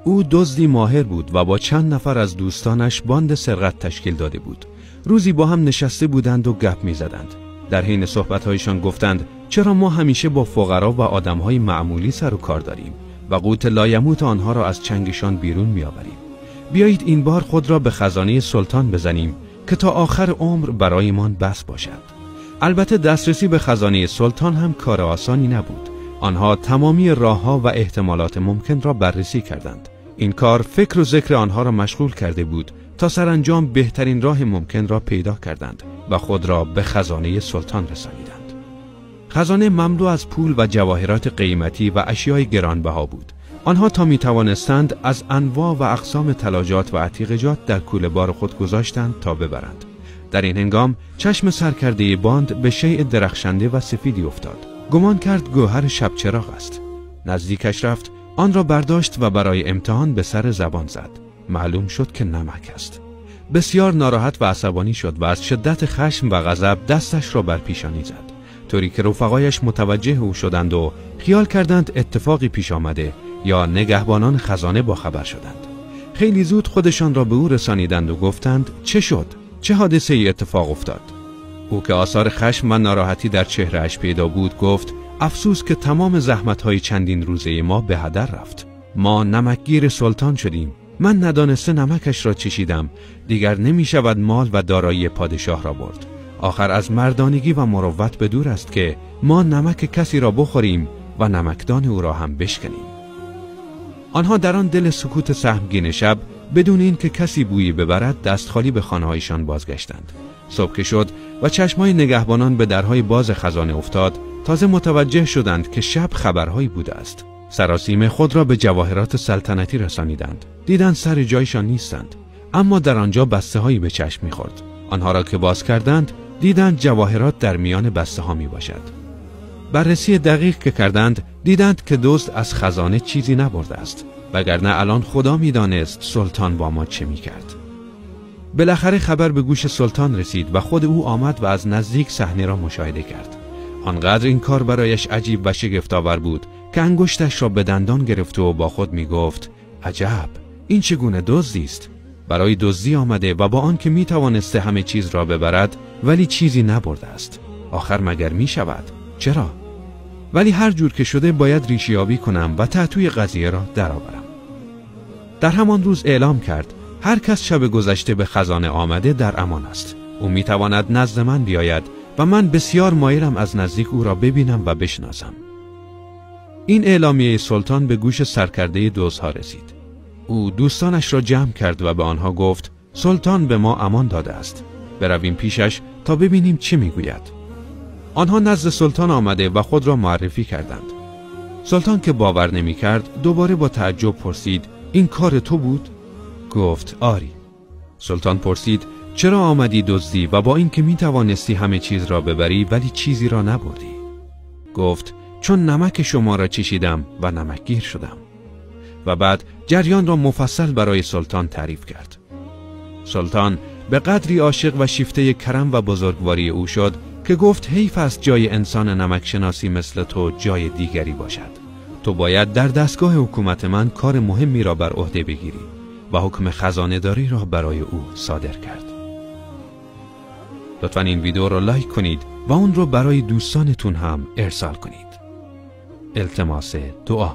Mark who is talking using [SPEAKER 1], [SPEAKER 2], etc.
[SPEAKER 1] او دزدی ماهر بود و با چند نفر از دوستانش باند سرقت تشکیل داده بود. روزی با هم نشسته بودند و گپ می‌زدند. در حین صحبت‌هایشان گفتند چرا ما همیشه با فقرا و آدم‌های معمولی سر و کار داریم و قوت لایموت آنها را از چنگشان بیرون می‌آوریم. بیایید این بار خود را به خزانه سلطان بزنیم که تا آخر عمر برایمان بس باشد. البته دسترسی به خزانه سلطان هم کار آسانی نبود. آنها تمامی راه‌ها و احتمالات ممکن را بررسی کردند. این کار فکر و ذکر آنها را مشغول کرده بود تا سرانجام بهترین راه ممکن را پیدا کردند و خود را به خزانه سلطان رسانیدند. خزانه مملو از پول و جواهرات قیمتی و اشیای گرانبها بود. آنها تا می توانستند از انواع و اقسام طلاجات و عتیقجات در کوله بار خود گذاشتند تا ببرند. در این هنگام چشم سرکرده باند به شیء درخشنده و سفیدی افتاد. گمان کرد گوهر شبچراغ است. نزدیکش رفت، آن را برداشت و برای امتحان به سر زبان زد. معلوم شد که نمک است. بسیار ناراحت و عصبانی شد و از شدت خشم و غضب دستش را بر پیشانی زد، طوری که رفقایش متوجه او شدند و خیال کردند اتفاقی پیش آمده یا نگهبانان خزانه با خبر شدند. خیلی زود خودشان را به او رسانیدند و گفتند چه شد؟ چه حادثه ای اتفاق افتاد؟ او که آثار خشم و ناراحتی در چهره‌اش پیدا بود گفت افسوس که تمام زحمت‌های چندین روزه ما به هدر رفت. ما نمکگیر سلطان شدیم. من ندانسته نمکش را چشیدم. دیگر نمی شود مال و دارایی پادشاه را برد. آخر از مردانگی و مروت به دور است که ما نمک کسی را بخوریم و نمکدان او را هم بشکنیم. آنها در آن دل سکوت سهمگین شب بدون اینکه کسی بویی ببرد دست خالی به خانه‌هایشان بازگشتند. صبح که شد و چشمای نگهبانان به درهای باز خزانه افتاد، تازه متوجه شدند که شب خبرهایی بوده است. سراسیمه خود را به جواهرات سلطنتی رسانیدند. دیدند سر جایشان نیستند، اما در آنجا بسته‌هایی به چشم می‌خورد. آنها را که باز کردند، دیدند جواهرات در میان بسته‌ها می‌باشد. بررسی دقیق که کردند، دیدند که دزد از خزانه چیزی نبرده است، وگرنه الان خدا می‌دانست سلطان با ما چه می‌کرد. بالاخره خبر به گوش سلطان رسید و خود او آمد و از نزدیک صحنه را مشاهده کرد. آنقدر این کار برایش عجیب و شگفت‌آور بود که انگشتش را به دندان گرفت و با خود می‌گفت عجب، این چگونه دزدی است؟ برای دزدی آمده و با آنکه می‌توانسته همه چیز را ببرد ولی چیزی نبرده است. آخر مگر می‌شود؟ چرا؟ ولی هر جور که شده باید ریشیابی کنم و تحتوی قضیه را درآورم. در همان روز اعلام کرد هر کس شب گذشته به خزانه آمده در امان است. او می‌تواند نزد من بیاید و من بسیار مایلم از نزدیک او را ببینم و بشناسم. این اعلامیه سلطان به گوش سرکرده دزدها رسید. او دوستانش را جمع کرد و به آنها گفت سلطان به ما امان داده است. برویم پیشش تا ببینیم چه میگوید. آنها نزد سلطان آمده و خود را معرفی کردند. سلطان که باور نمی کرد دوباره با تعجب پرسید این کار تو بود؟ گفت آری. سلطان پرسید چرا آمدی دزدی و با اینکه می توانستی همه چیز را ببری ولی چیزی را نبردی؟ گفت چون نمک شما را چشیدم و نمکگیر شدم. و بعد جریان را مفصل برای سلطان تعریف کرد. سلطان به قدری عاشق و شیفته کرم و بزرگواری او شد که گفت حیف است جای انسان نمک شناسی مثل تو جای دیگری باشد. تو باید در دستگاه حکومت من کار مهمی را بر عهده بگیری و حکم خزانه داری را برای او صادر کرد. لطفاً این ویدیو را لایک کنید و اون رو برای دوستانتون هم ارسال کنید. التماس دعا.